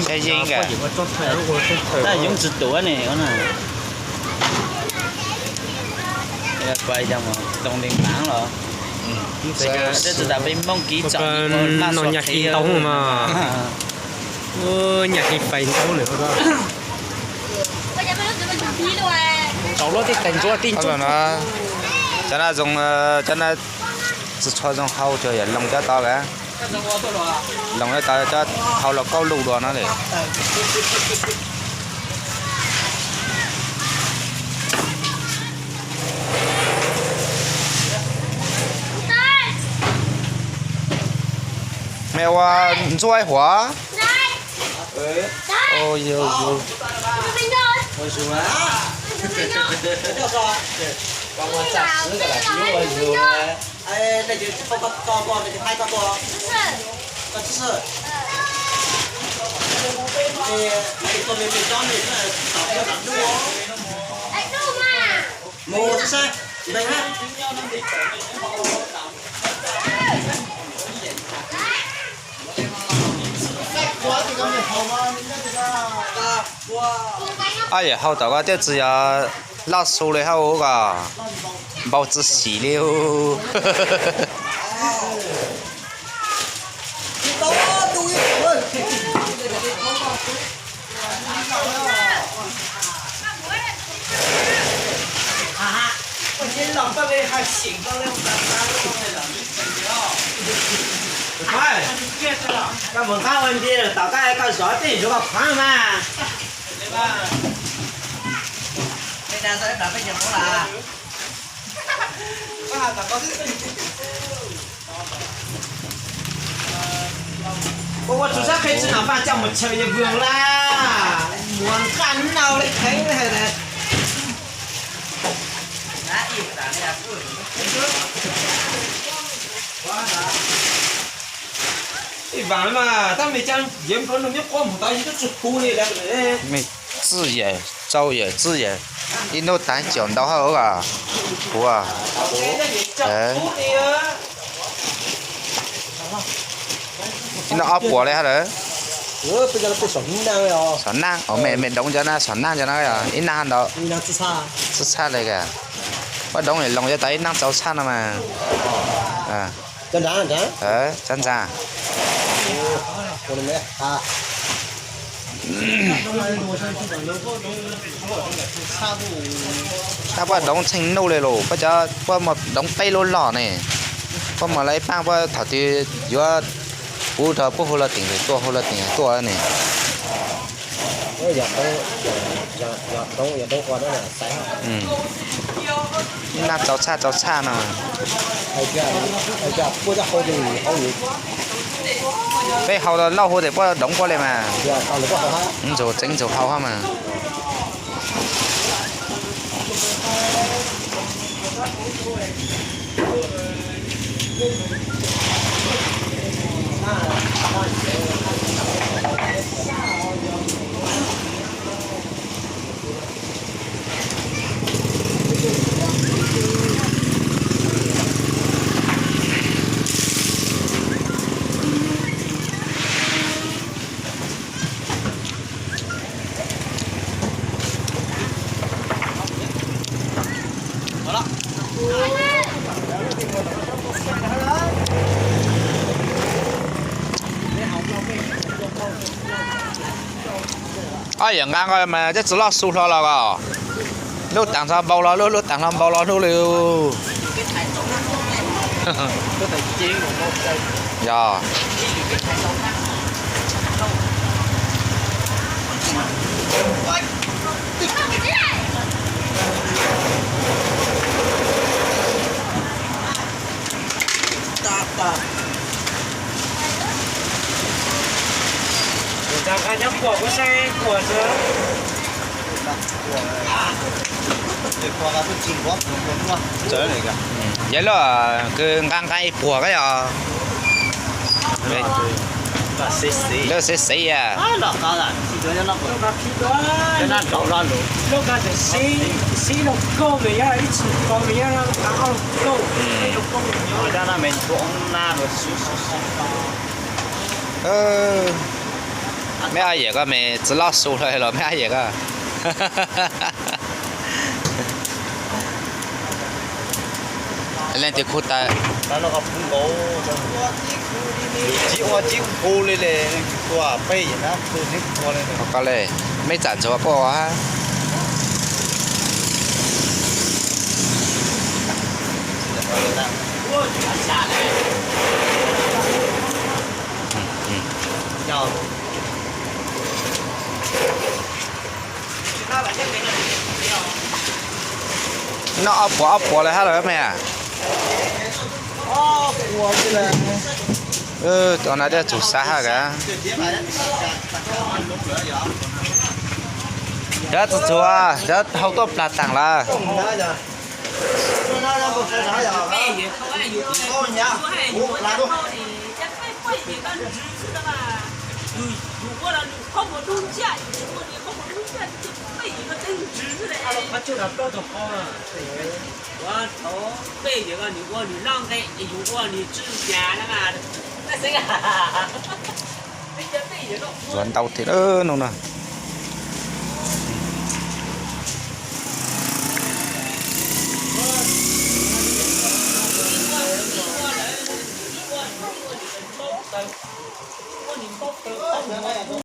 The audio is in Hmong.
Saib yeej ka. Tab yoov tsis tuav ne. Pais yog too li maav los. Tsis tas peb Hmoob kiv tsom no nyaj kiv ntau mas. Nyaj kiv fais ntau lawm. Cov no zoo, cov no tsis tshua zoo hau, tsuas yog loos cov tod ka. Loos cov tod, cov hau los kauj lug dua no li. Mej ua ntxuaj ib huam. Ab, yam hau tom ko twb tsis yog loj su li hauv ko, npau tsis xim li. Koj mus qab ua nti lawm tom koj, koj zov tej zov koj qhov mas. Ua ua tsuv sab qhe tsi nam faj coj mus chaw yawg vwm la, muas nqaj nau li kheev li. Ib vaam mas tab mej caag yeem nplua nuj nyob quaj mus tau yug tub tsi huv li lawm. Mej txwj yawm tsau yawm txwj yawm, ib hnub tag caum ntau hab os. Huv, ib hnub ob puas li hab lawm. Xov naj, mej doov cov na, xov naj cov na, ib naj hab ntau. Txhab txhab li ka. Puab doov loos cov tod ib naj tsau txhab no mas. Txhab ntsa. Tab puab doov txheej nuj li los, puab cov, puab muaj doov peb lub log ne. Puab muaj lawv ib paab puab thaum twg yuav puv rau puab hu lawv teem tuaj, hu lawv teem tuaj ne. Ib naj tsau txhab tsau txhab no. Peb hau lauj huv tes puab doov puab li mas. Ntxuag tseev ntxuag hau hab mas. Ob yam nqaa ko mas cov tsis loj su hlo los ko. Lub taag hlo npau lo lub, lub taag hlo npau lo lub li. Yog. Yog lub kws nqaa nqaa ib puag koj yog. Lub xev xev a. Meb ab yam koj me txiv loj su lawm los meb ab yam koj. Leej twg khu tas. Ko le, meb txam ntxuav puaj. Noj ob puas ob puas lawm hab lawm mej a. Cov no dej tsum xav hab ka. Cov txuas txuas, cov hau tuaj plag taam lawm. Ntxuav ntau thiab no na.